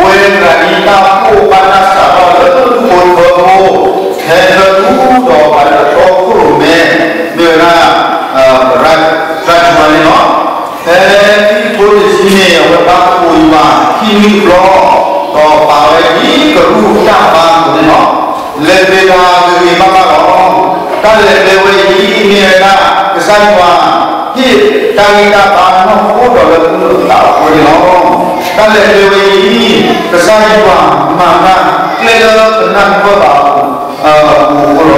ဝဲတဂၤန့ၣ် တၢ်အိၣ်ဘၣ်တၢ်စးထီၣ်လၢဖိထၢဖိ ဖဲလၢထူဒီးပှၤလၢအတီခိၣ်ရိၣ်မဲ မ့ၢ်ဝဲဒၣ် ရၤယွၤန့ၣ်လီၤ. ဖဲခံကထိတဆံန့ၣ် အဝဲဘါသကိးယွၤခံနွံတဘျီ ဒီးပာ်ဝဲဒ်ကရူၢ်တၢ်ဘါအသိးန့ၣ်လီၤ. လဲၤတပျဲၤတၢ်ဂ့ၤဂ့ၤဘၣ်ဘၣ်လီၤ. တၢ်လဲၤတပျဲၤဝဲအံၤ မ့ၢ်ဝဲဒၣ် ကစၢ်ယွၤ ဟ့ၣ်တၢ်ဂံၢ်တၢ်ဘါနီၢ်ခိဒီးလၢသူၣ်လၢသးအဃိန့ၣ်လီၤ. တၢ်လဲၤတပျဲၤဝဲအံၤ ကစၢ်ယွၤမၤတၢ်ကျဲလၢပနၢ်တပၢၢ်ဘၣ်အပူၤအဃိလီၤ.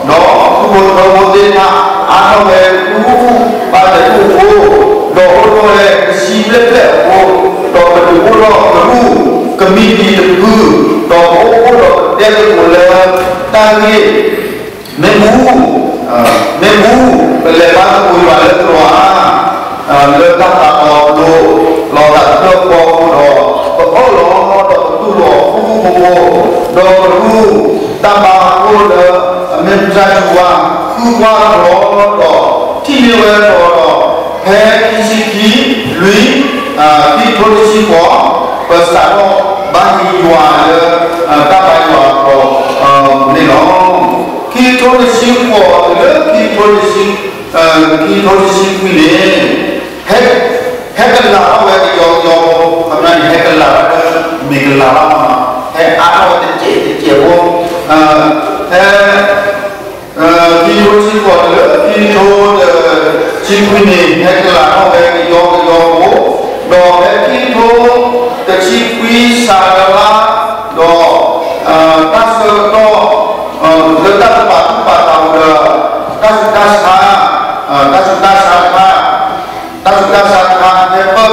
ဒီးဖိထၢဖိသ့ၣ်တဖၣ် အါထီၣ်ဝဲ ဘၣ်တၢ်အိၣ်အဃိ, ဒီးအိၣ်ထီၣ်ဝဲကဆံဘျဲၣ်ဘျဲၣ်အဃိ, ဒီးပဒုးအိၣ်ထီၣ်ကရူၢ်ကမံးတံာ်တဖု, ဒီးပအိၣ်ဖှိၣ်ဒီးပတဲသကိးလၢ တၢ်ဂ့ၢ် မ့ၢ်မူ, မ့ၢ်မူ, ပလဲၤဘါသကိးယွၤလၢသရိာ်ဧါ, လၢတၢ်သးတီၤအလိၤ, လီၤသးတဖျၢၣ်ဃီအဃိဒီး ပအၢၣ်လီၤဒီးပတူၢ်လိာ်ဃူဃူဖိဖိ, ဒီးကရူၢ်တၢ်ဘါအဃိလၢ အမ့ၢ်ကစၢ်ယွၤဃုကွၢ်တဘျီဒီး ထံၣ်န့ၢ်ဝဲတဘျီဒီး ဖဲခံဆံခံ လွံၢ် ခံကထိတဆံဃိး ပစးထီၣ်ဘါယွၤလၢ တၢ်ဘါယွၤအပူၤန့ၣ်လီၤ. ခံကထိတဆံဃိးတုၤလၢ ခံကထိတဆံ ခံကထိတဆံခွံန့ၣ် ဟဲ ဟဲကလၤထီၣ်ဝဲကယီကယီဖိ, ခီပညီန့ၣ် ဟဲကလၤထီၣ်ဝဲ မ့ၢ်ကလၤထီၣ်မး, ဟဲအါထီၣ်ဝဲတစဲးတစဲးဖိ, ဖဲ ခံကထိတဆံဃိးတုၤလၢ ခံကထိတဆံခွံန့ၣ် ဟဲကလၤထီၣ်ဝဲကယီကယီဖိ, ဒီးဖဲခံကထိတဆံခွံ စးတလါ, ဒီး တၢ်ဆၢကတီၢ် လၢတၢ်တပာ်သူၣ်ပာ်သးအိၣ်ဒီး တၢ်ဆူးတၢ်ဆါ, တၢ်ဆူးတၢ်ဆါတခါ, တၢ်ဆူးတၢ်ဆါတခါ ဟဲပၢၢ်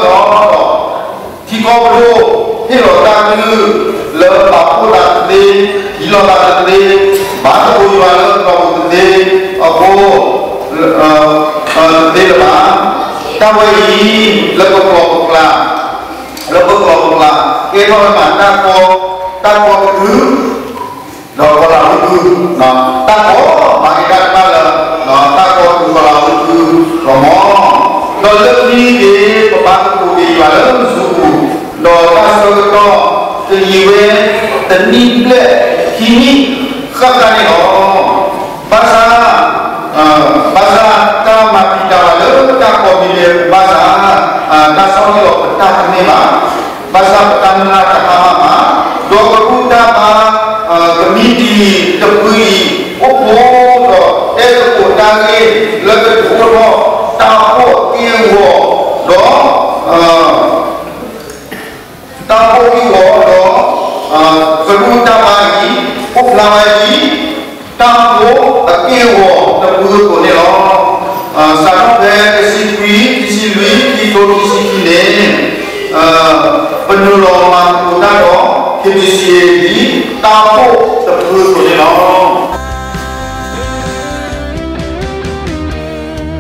ထီၣ်ဒီး ထံကီၢ်ပဒိၣ် ဟ့ၣ်လီၤတၢ်ကလုၢ်လၢပာ်ဖှိၣ်သးတသ့, ဟံးလီၤသးတသ့, ဘါသကိးယွၤလၢအလီၢ်ပူၤတသ့အဃိ တသ့လၢၤဘၣ်. တၢ်ဝဲအံၤ လၢပကျိာ်ပကျါ, လၢပကျိာ်ပကျါ ကဲထီၣ်ဝဲမး တၢ်ကီ, တၢ်ကီကဒု ဒီးကီၤလၤဝံကု, တၢ်ကီမၤက့ၤတၢ်တဖၣ်လၢ တၢ်ကီကဒုကီၤလၤဝံကုလီၤမး. ဒီးလၢခံန့ၣ် ပဘါသကိးက့ၤယွၤလၢပစုပူၤ, ဒီးတၢ်ဆၢကတီၢ် ကယံာ်ဝဲ တနံၣ်ဘျဲၣ်ခံနံၣ်ဃၣ်ဃၣ်န့ၣ်လီၤ. ဘၣ်ဆၣ် ဘၣ်ဆၣ်တၢ်မၤဖံးတၢ်မၤလၢ တၢ်ကီမံၤဒဲးဘၣ်ဆၣ် တၢ်ဆီၣ်လီၤပတၢ်တမ့ၢ်ဘၣ်. ဘၣ်ဆၣ်ပတၢ်မုၢ်လၢ်တဟါမၢ်ဘၣ်, ဒီးကရူၢ်တၢ်ဘါ ကမံးတံာ်တဖုအံၤ အိၣ်ဖှိၣ်ဒီးတဲသကိးတၢ်ဂ့ၢ်လၢကဒုးအိၣ်ထီၣ် တၢ်အိၣ်ဖှိၣ်အက့ၢ်အဂီၤ, ဒီး တၢ်အိၣ်ဖှိၣ်အက့ၢ်အဂီၤဒီး ကရူၢ်တၢ်ဘါအံၤ အိၣ်ဖျါဝဲဒ် တၢ်အိၣ်ဖှိၣ်အက့ၢ်အဂီၤတဖုအသိးန့ၣ်လီၤ. စးထီၣ်ဖဲတဆံခွံ, ခံဆံလွံၢ်, ခံကထိခံဆံခံန့ၣ် ပနုာ်လီၤမၤသကိးတၢ်ဒီး KBC ဒ်တၢ်အိၣ်ဖှိၣ်တဖုအသိးန့ၣ်လီၤ.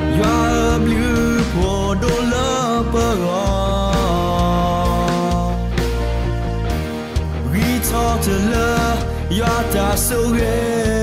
ယွၤအဘျုးဖှိၣ်ဒိၣ်လၢပဂီၢ်, ဂံၢ်ထီၣ်တလၢ ယွၤတၢ်ဆိၣ်ဂ့ၤ